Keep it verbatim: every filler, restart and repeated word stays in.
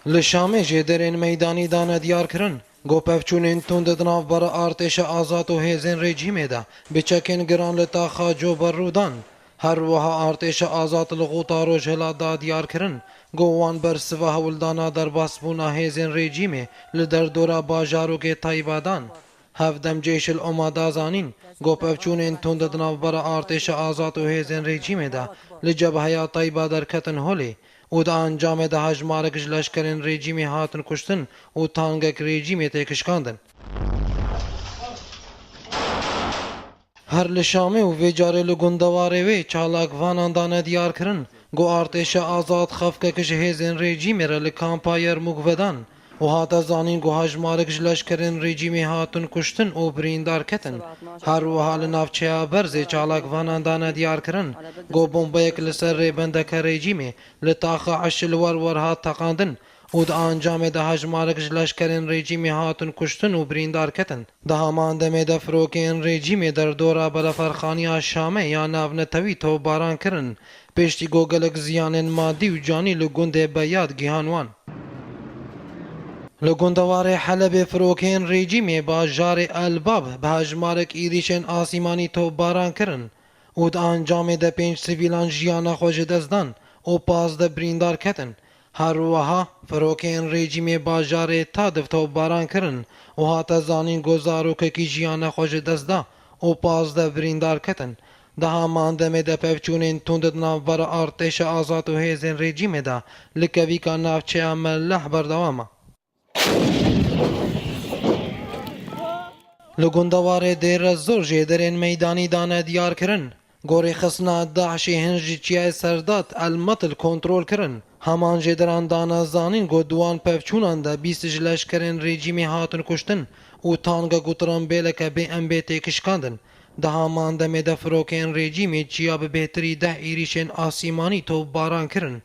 Li Şamê jêderên meydanî dane diyarkirin, ku pevçûnên tund di navbera artêşa azad û hêzên rejîmê de bi çekên giran li taxa Cober rû dan. Her wiha artêşa azad li Xûta Rojhilat da diyarkirin, ku wan bersiva hewldana derbasbûna hêzên rejîmê li derdora bajarokê Tayba dan. Hevdem Ceyşil Oma da zanîn, ku pevçûnên tund di navbera artêşa azad û hêzên rejîmê de li cebheya Tayba derketin holê û di encamê de hejmarek ji leşkerên rejîmê hatin kuştin û tangek rejîmê têkişkandin. Her li Şamê û vê carê li gundewarê wê çalakvanan dane diyarkirin, ku artêşa azad xefkek ji hêzên rejîmê re li kampa Yermûk vedan û hate zanîn ku hejmarek ji leşkerên rejîmê hatin kuştin û birîndar ketin. Her wiha li navçeya Berzê çalakvanan dane diyarkirin, ku bombeyek li ser rêbendeke rejîmê li taxa Eşil Werwer hat teqandin û di encamê de hejmarek ji leşkerên rejîmê hatin kuştin û birîndar ketin. Di heman demê de firokeyên rejîmê derdora beleferxaniya Şamê ya navnetewî topbaran kirin, piştî ku gelek ziyanên madî û canî li gundê Beyad gihan wan. Li gundewarê Helebê firokeyên rejîmê bajarê El Bab bi hejmarek êrîşên asîmanî topbaran kirin û di encamê de pênc sivîlan jiyana xwe ji dest dan û pazdeh birîndar ketin. Her wiha firokeyên rejîmê bajarê Tadiv topbaran kirin û hate zanîn ku zarokekî jiyana xwe ji dest da û pazdeh birîndar ketin. Di heman demê de pevçûnên tund di navbera artêşa azad û hêzên rejîmê de li kevîka navçeya Meleh berdewam e. Li gundewarê Dêr Ez Zor jêderên meydanî dane diyarkirin, ku rêxistina DAIŞê hin ji çiyayê Serdat El Metil kontrol kirin. Heman jêderan dane zanîn ku di wan pevçûnan de bîst ji leşkerên rejîmê hatin kuştin û tangek û tirambêleke B M B têkişkandin. Di heman demê de firokeyên rejîmê çiya bi bêhtirî deh êrîşên asîmanî topbaran kirin.